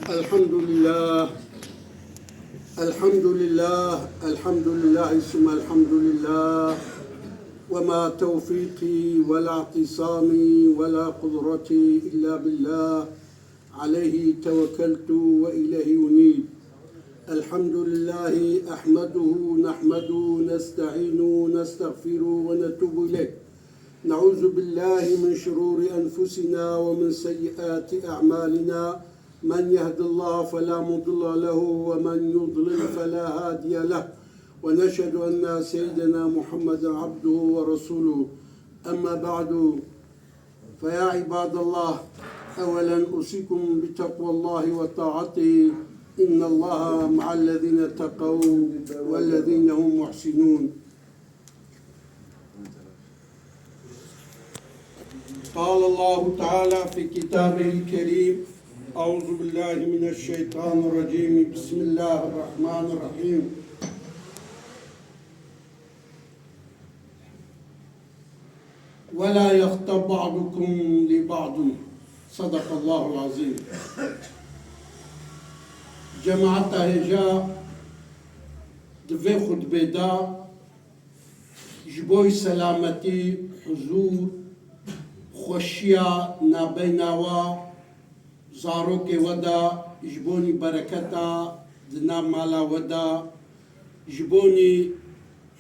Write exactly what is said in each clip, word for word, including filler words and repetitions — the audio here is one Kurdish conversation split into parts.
الحمد لله. الحمد لله. الحمد لله ثم الحمد لله. وما توفيقي ولا اعتصامي ولا قدرتي إلا بالله. عليه توكلت وإليه أنيب. الحمد لله أحمده، نحمده، نستعينه، نستغفره ونتوب إليه. نعوذ بالله من شرور أنفسنا ومن سيئات أعمالنا. من يهد الله فلا مضل له ومن يضلل فلا هادي له. ونشهد أن سيدنا محمدا عبده ورسوله. أما بعد، فيا عباد الله، أولا أوصيكم بتقوى الله وطاعته، إن الله مع الذين اتقوا والذين هم محسنون. قال الله تعالى في كتابه الكريم، أعوذ بالله من الشيطان الرجيم، بسم الله الرحمن الرحيم. ولا يغتب بعضكم لبعض. صدق الله العظيم. Cemaeta hêja, di vê xutbê de ji bo selametî, huzûr, xweşiya nabeyna we, zarokê we de, ji bonî bereketa di nav mala we de, ji bonî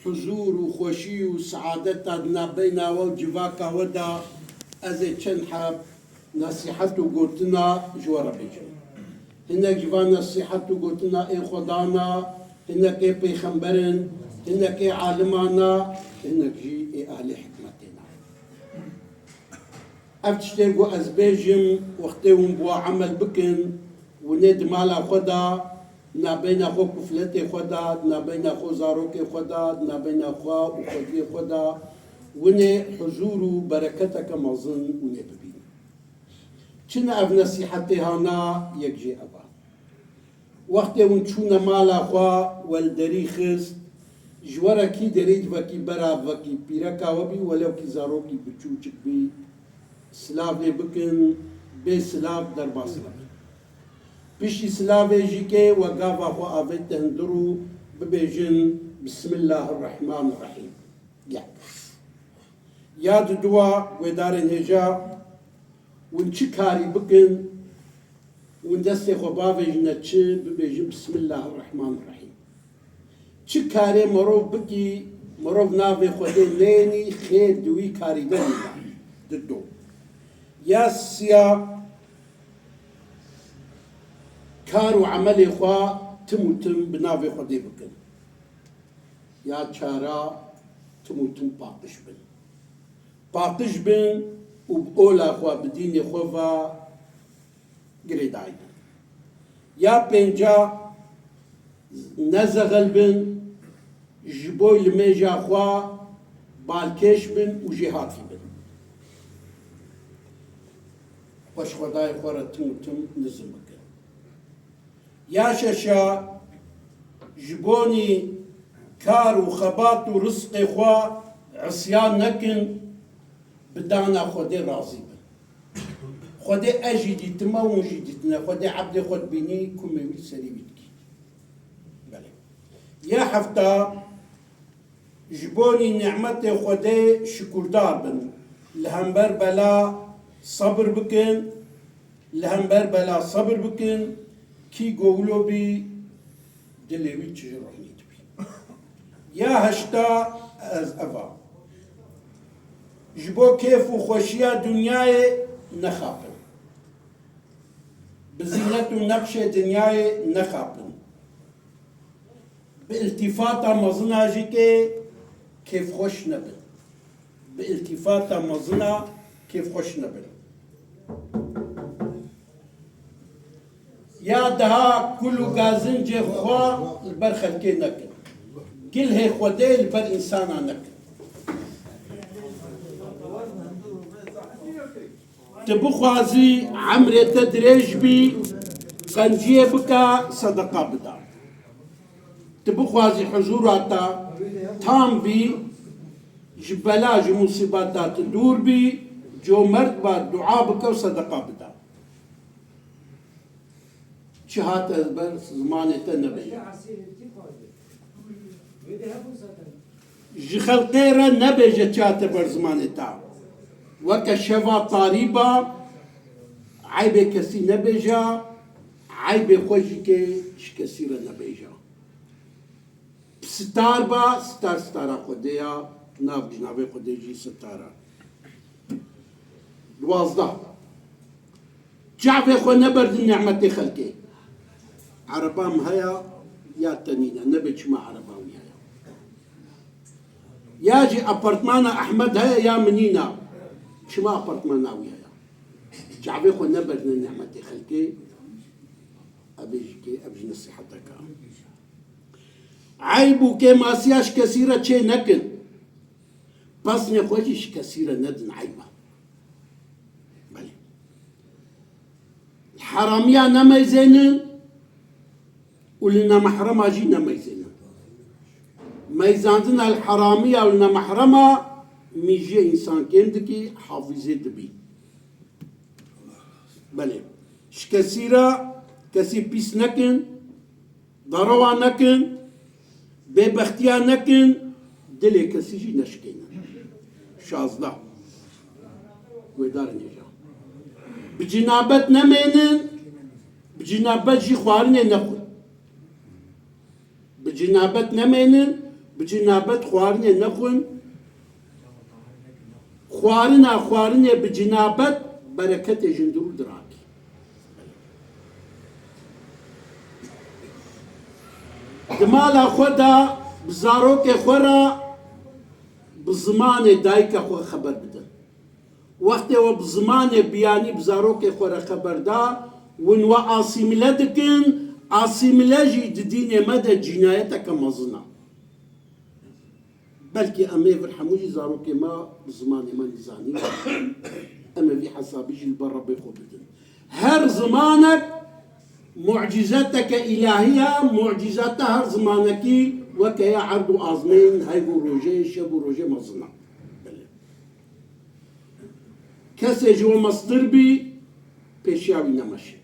huzûr û xweşî û seadeta di navbeyna we û civaka we de, ez ê çend heb nesîhet û gotina ji we re bêjim. Hinek ji van nesîhet û gotina ê Xwedan e, hinek ê pêxember in, hinek ê aliman e, hinek jî ê ehlê hikmetê ne. Ev tiştê ku ez bêjim, wextê hûn bi wan emel bikin, hûn ê di mala xwe de, di navbeyna xwe kufletê xwe de, di navbeyna xwe zarokê xwe de, di navbeyna xwe û xwediyê xwe de, hûn ê huzûr û bereketeke mezin hûn ê bibînin. Çi ne ev nesîhetê hana, yek jê ev e. Wextê hûn çûne mala xwe, we li derî xist, ji we re kî derî di vekî bera, vekî pîreka we bî, welewkî zarokî biçûçik bî, silav lê bikin, bê silav derbas nebin. Piştî silavê jî kê we gava xwe avête hundir û bibêjin, Bismillahirrahmanirrahîm. Yek. Ya diduwa, guhdarên hêja, hûn çi karî bikin, hûn destê xwe bavêjine çi, bibêjin, Bismillahirrahmanirrahîm. Çi karê mirov bikî, mirov navê Xwedê nênî, xêr di wî karî de nîne. Dido. Ya siya, kar û emelê xwe tim û tim bi navê Xwedê bikin. Ya çara, tim û tim paqij bin. Paqij bin û bi ola xwe, bi dînê xwe ve girêdayî bin. Ya pênca, nezexel bin, ji bo limêja xwe balkêş bin û jêhatî bin. Xwe ji Xwedayê xwe re tim û tim nizm bikin. Ya şeşa, ji bonî kar û xebat û rizqê xwe isyan nekin, bi dana Xwedê razî bin. Xwedê ez jî dîtime, hûn jî dîtine. Xwedê ebdê xwe dibînî, kumê wî serî wî dikî. Belê. Ya hefta, ji bonî nîmetê Xwedê şikurdar bin. Li hember bela sebir bikin, li hember bela sebir bikin, kî gowlo bî, dilê wî çi ji rohnî dibî. Ya heşta, ez eva. Ji bo kêf û xweşiya dinyayê nexapin. Bi zînet û neqşê dinyayê nexapin. Bi îltîfata mezina jî kê kêfxweş nebin. Bi îltîfata mezina kêfxweş nebin. Ya daha kul û gazincê xwe li ber xelkê nekin. Gilhê Xwedê li ber însana nekin. Tu bixwazî emrê te dirêj bî, qenciyê bike, sedeqa bide. Tu bixwazî huzûra te tam bî, ji bela, ji musîbeta tu dûr bî, comert be, dua bike û sedeqa bide. Çi hate ber zimanê te nebêje. Ji xelkê re nebêje çi hate ber zimanê te. Weke şeva tarî ba, eybê kesî nebêje, eybê xwe jî kê ji kesî re nebêje. Sitar ba, sitar stara Xwedê ya, nav ji navê Xwedê jî sitar e. Duwazdeh. Çavê xwe neberdin nîmetê xelkê. Ereba min heye ya te nîne, nebe çima ereba wî heye. Ya jî apartmana Ehmed heye ya min nîne, çima apartmana wî heye. Çavê xwe neberdin nîmetê xelkê, ev ê jî kê, ev jî nesîheteke. Eyb û kêmasiya ji kesî re çê nekin. Pesnê xwe jî ji kesî re nedin eyb e. Belê. Li heramiya nemeyzênin û li nemehrema jî nemeyzênin. Meyzandina li heramiya û li nemehrema mîjiyê însan kêm dikî, hafîzê dibî. Belê. Ji kesî re kesî pîs nekin. Darewa nekin, bêbextiya nekin, dilê kesî jî neşikênin. Şazdeh. Guhdarên hêja. Bi cinabet nemênin, bi cinabet jî xwarinê nexwin. Bi cinabet nemênin, bi cinabet xwarinê nexwin. Xwarina xwarinê bi cinabet bereketê ji hundirû dirakî. Di mala xwe de bi zarokê xwe re bi zimanê dayika xwe xeber bidin. Wextê we bi zimanê biyanî bi zarokê xwe re xeber da, hûn we asîmîle dikin, asîmîle jî di dînê me de cînayeteke mezin e. Belkî em ê vir hemû jî zarokê me bi zimanê me nizanî. Em ê vî hesabî jî li ber Rebbê xwe bidin. Her zimanek mucîzeteke îlahî ye, mucîzeta her zimanekî weke ya erd û azmên, heyv û rojê, şev û rojê mezin e. Belê. Kesê ji we mestir bî, pêşiya wî nemeşe.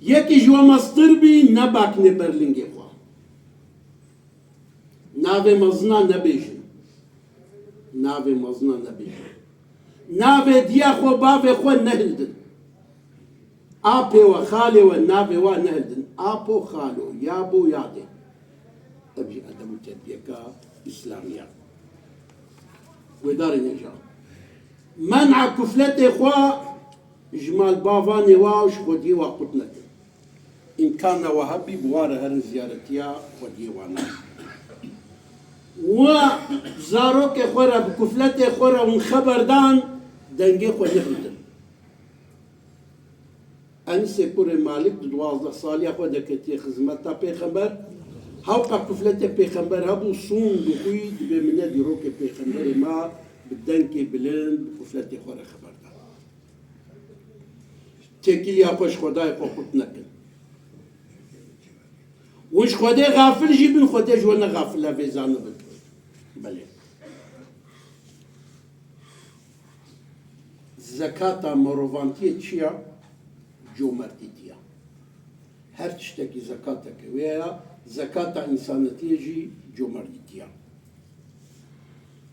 Yekî ji we mestir bî, nebakine ber lingê xwe. Navê mezina nebêjin. Navê mezina nebêjin. Navê diya xwe, bavê xwe nehildin. Apê we, xalê we, navê wa nehildin. Apo, xalo, yabo, yadê. Ev jî edeb û terbiyeka îslamî ye. Guhdarên hêja. Men'a kufletê xwe ji mal bavanê wa û ji xwediyê wa qut nekin. Îmkana we hebî, bi wa re herin ziyaretiya xwediyê wan. Wa zarokê xwe re bi kufletê xwe re hûn xeber dan, dengê xwe nehildin. Enisê kurê Malik di duwazdeh saliya xwe de ketiye xizmeta Pêxember. Hewqa kufletê Pêxember hebû, sûnd û xwî dibê min ne dîrokê Pêxemberê me bi dengê bilind bi kufletê xwe re xeber da. Têkiliya xwe ji Xwedayê xwe qut nekin. Hûn ji Xwedê xafil jî bin, Xwedê ji we ne xafil e, vê zanibin. Belê. Zekata mirovantiyê çi ya? Comertîtî ya. Her tiştekî zekateke wê ya, zekata însanetiyê jî comertîtî ya.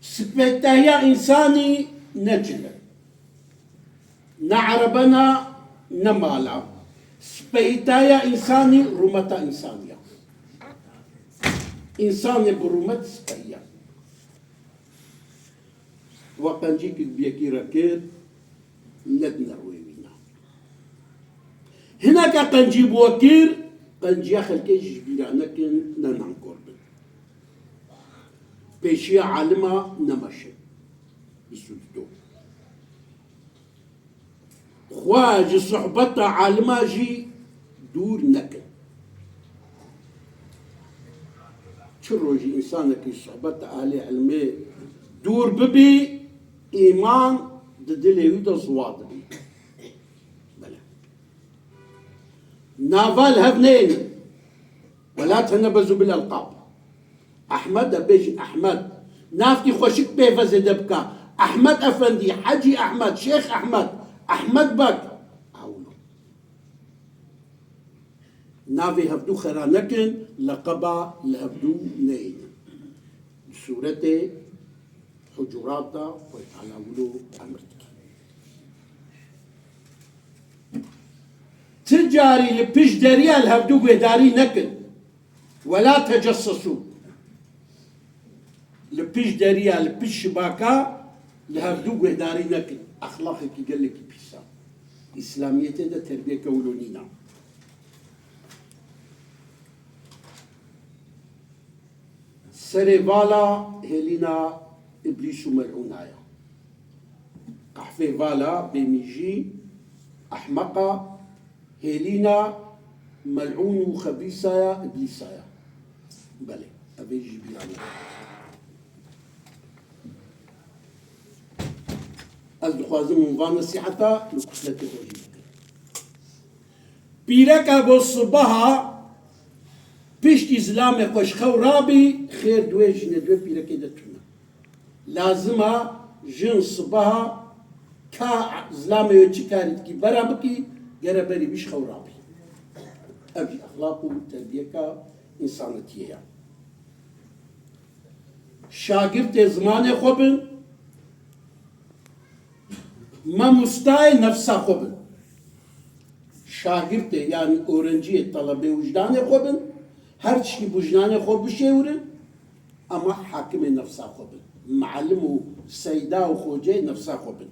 Sipêtehiya însanî ne cil e. Ne erebena, ne mala. Sipehîtaya însanî rûmeta însanî ya. Însanê bi rûmet sipehî ya. We qencîkek bi yekî re kir, nedine rûyê wî na. Hineke qencî bi we kir, qenciya xelkê jî ji bîra nekin, ne nankor bin. Pêşiya alima nemeşin. Bîst û du. Xwe ji sohbeta alima jî dûr nekin. Çi rojî însanekî ji sohbeta ehlê ilmê dûr bibî, îman di dilê wî de ziwa dibî. Belê. Nava li hev neynin. Wela tenebezu bil elqab. Ehmed e, bêjin Ehmed. Navkî xweşik pê ve zêde bike. Ehmed Efendî, Hecî Ehmed, Şêx Ehmed, Ehmed Beg. Ewlo. Navê hevdû xera nekin, leqeba li hevdû neynin. Sûretê Hucurat de Xwedê Teala wilo emir dike. Ti carî li pişt deriya li hevdû guhdarî nekin. Wela tecessesû. Li pişt deriya, li pişt şibaka li hevdû guhdarî nekin. Exlaqekî gelekî pîs e. Îslamiyetê de terbiyeke wilo nîne. Serê vala hêlîna îblîs û melûna ye. Qehfê vala bêmîjî, ehmeqa, hêlîna melûn û xebîsa ya, îblîsa ya. Belê, ev ê ji bîra nebe. Ez dixwazim hûn van nesîheta li kufletê xwe jî bikin. Pîreka ku sibeha piştî zilamê xwe ji xew rabî, xêr di wê jinê, di wê pîrekê de tune. Lazim a jin sibeha ka zilamê wê çi karî dikî bera bikî, gere berî wî ji xew rabî. Ev jî exlaq û terbiyeka însanetiyê ye. Şagirtê zimanê xwe bin, mamostayê nefsa xwe bin. Şagirtê, yanî öğrenciyê, telebê wijdanê xwe bin, her tiştî bi wijdanê xwe bişêwirin, ama hakimê nefsa xwe bin. Muallim û seyda û xoceyê nefsa xwe bin.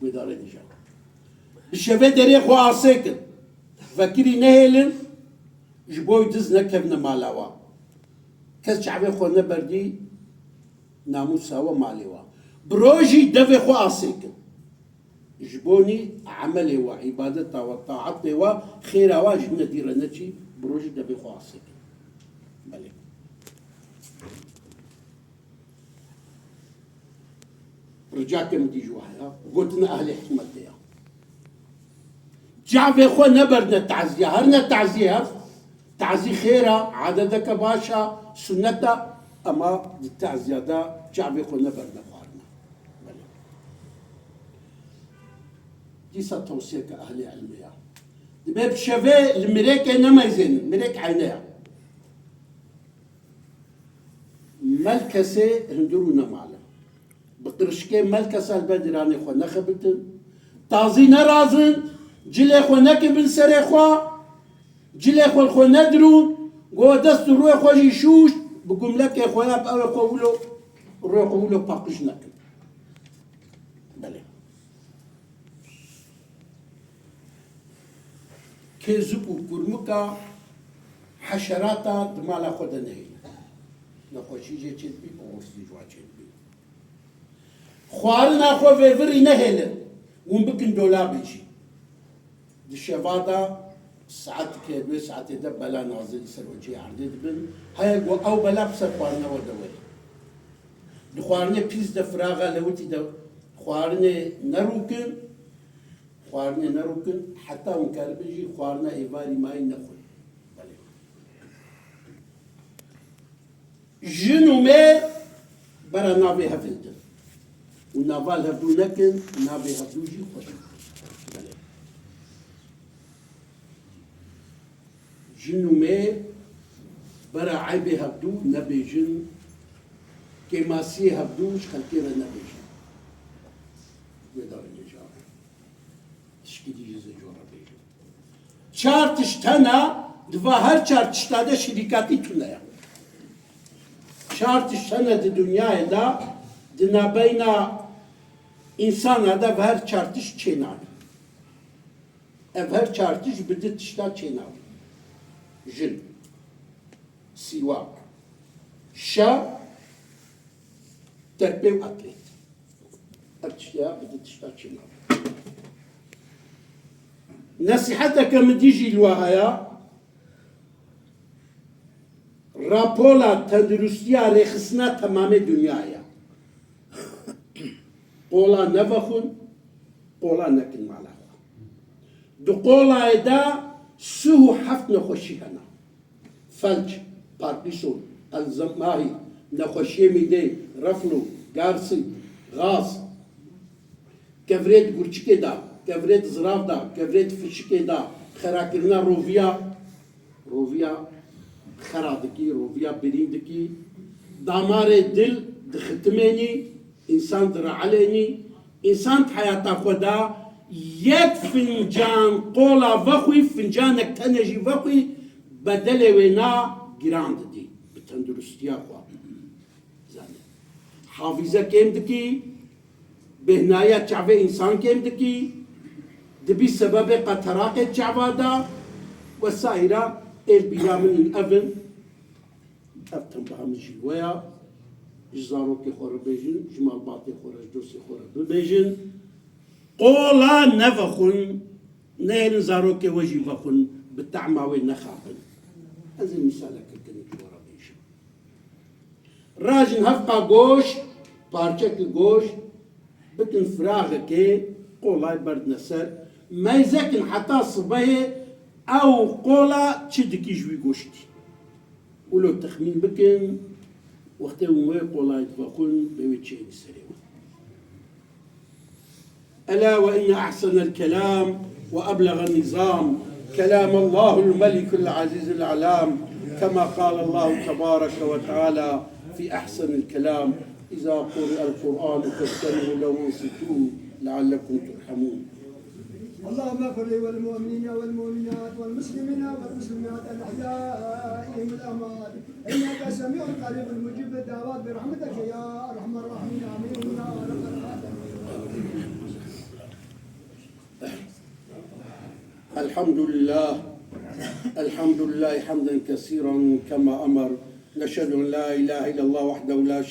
Guhdarê dîjan. Bi şevê derê xwe asê kin. Vekirî nehêlin, ji bo diz nekevine mala wa. Kes çavê xwe neberdî namûsa we, malê wa. Bi rojî devê xwe asê kin. Ji bo nî emelê we, îbadeta we, taetê we, xêra we ji hine dî re neçî, bi rojî devê xwe asê kin. Belê. Ricake min dî ji we heye, gotina ehlê hikmetê ya. Çavê xwe neberdine taziya, herine taziyê hev, tazî xêr a, adeteke baş a, sunnet a, ema di taziya de çavê xwe neberdine xwarina. Belê. Dîsa tewsiyeke ehlê ilmê ya. Dibê bi şevê li mirêkê nemeyzênin, mirêk eyne ya. Melkesê hundir û nemal e. Bi qirişikê melkesa li ber diranê xwe nexebitin. Tazî nerazin, cilê xwe nekin bin serê xwe, cilê xwe li xwe nedirûn, go dest û rûyê xwe jî şûşt, bi gumlekê xwe ya bi ew ê xwe wilo, rûyê xwe wilo paqij nekin. Belê. Kêzik û kurmika heşerata di mala xwe de nehêlin. Nexweşî jê çêdibî, oxirî jî ji wan çêdibî. Xwarina xwe vê virî nehêlin. Hûn bikin dolabê jî. Di şeva de saetikê, wê saetê de bela nazir li ser wecihê erdê dibin. Heye ku ew bela bi ser xwarina we de were. Di xwarinê pîs de, firaxa lewitî de xwarinê nerûkin. Xwarinê nerûkin, heta hûn karibin jî xwarina êvarî mayî nexwin. Belê. Jin û mêr bera navê hev hildin. Û nava li hevdû nekin, navê hevdû jî xweş bikin. Belê. Jin û mêr bera eybê hevdû nebêjin, kêmasiyê hevdû ji xelkê re nebêjin. Guhdarên hêja. Tişkî dî jî zê cor re bêjin. Çar tişt hene, di va her çar tişta de şirîkatî tune ye. Çar tişt hene di dinyayê de, di nabeyna însana de, va her çar tişt çênabin. Ev her çar tişt bi du tişta çênabin. Jin, sîwak, şa, terpê û etlêt. Ev tişt ya bi du tişta çênabin. Nesîheteke min dî jî li we heye. Rapola tenduristiya rêxistina temamê dinyayê ye. Qola nevexwin, qola nekin mala xwe. Di qolayê de sih û heft nexweşî hene. Felc, Parkinson, Alzheimer, nexweşiyê mîdeyê, reflû, garsî, gaz, kevirê di gurçikê de, kevirê di zirav de, kevirê di fişikê de, Xerakirina roviya, roviya xera dikî, roviya birîn dikî, damarê dil dixitimênî, însan diraelênî, însan di heyata xwe de yek fincan qola vexwî, fincanek tenê jî vexwî, bedelê wêna giran didî. Bi tenduristiya xwe. Zane. Hafîze kêm dikî, bêhnayiya çavê însan kêm dikî, dibî sebebê qeteraqê çava de wesaîra êr bîra min in ev in. Ev tembaha min jî li we ya. Ji zarokê xwe re bêjin, ji malbatê xwe re, ji dostê xwe re bibêjin. Qola nevexwin, nehêlin zarokê we jî vexwin, bi tehma wê nexapin. Ez ê mîsaleke kinik ji we re bêjim. Rajin hevqa goşt, parçek li goşt, bikin firaxekê, qolay berdine ser, meyzekin heta sibehê ew qola çi dikî ji wî goştî. Wilo texmîn bikin, wextê hûn wê qolay divexwin, bê wê çênî serê wan. ألا وإن أحسن الكلام وأبلغ النظام كلام الله الملك العزيز العلام، كما قال الله تبارك وتعالى في أحسن الكلام: إذا قرئ القرآن فاستمعوا له وأنصتوا لعلكم ترحمون. اللهم اغفر لي وللمؤمنين والمؤمنات والمسلمين والمسلمات الأحياء والأموات إنك سميع قريب مجيب الدعوات برحمتك يا أرحم الراحمين. آمين يا رب العالمين. الحمد لله. الحمد لله حمدا كثيرا كما أمر. نشهد أن لا إله إلا الله وحده لا